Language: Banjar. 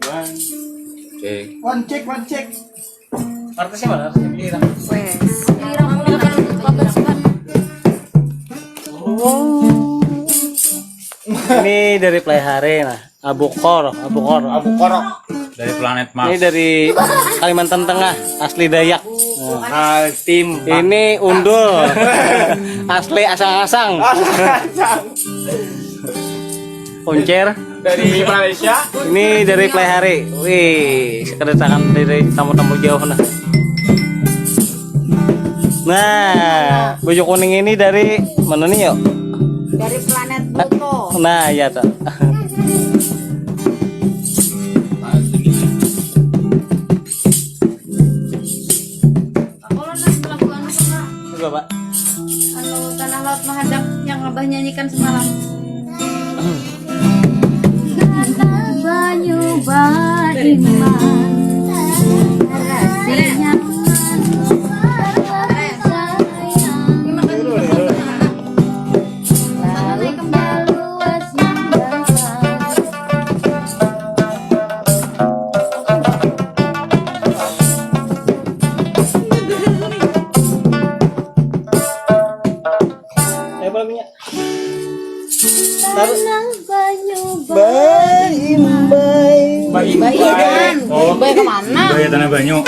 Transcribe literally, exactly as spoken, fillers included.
Oke. One check, one check. Artisnya mana? Artisnya Ira. Wes. Ini dari Playhare nah. Abukor, Abukor. Abu korok. Dari planet Ini Mars. Dari Kalimantan Tengah, asli Dayak. Nah, Altim. Ini Undul, asli Asang-Asang. Uncer. Dari Malaysia. Ini dari Playhare. Wih, kedatangan dari tamu-tamu jauh nah. Nah, baju kuning ini dari mana nih yuk? Dari planet Pluto. Nah, iya tuh. Kalau nang pelabuhan apa, Kak? Coba, Pak. Anu, tanah laut menghadap yang abah nyanyikan semalam. Banyu baiman, rasi nyaman, sayang. Laut baluas nang dalam. Saya belum punya. Tanah banyu Baik, Oh, baik kemana? Baya tanah banyu.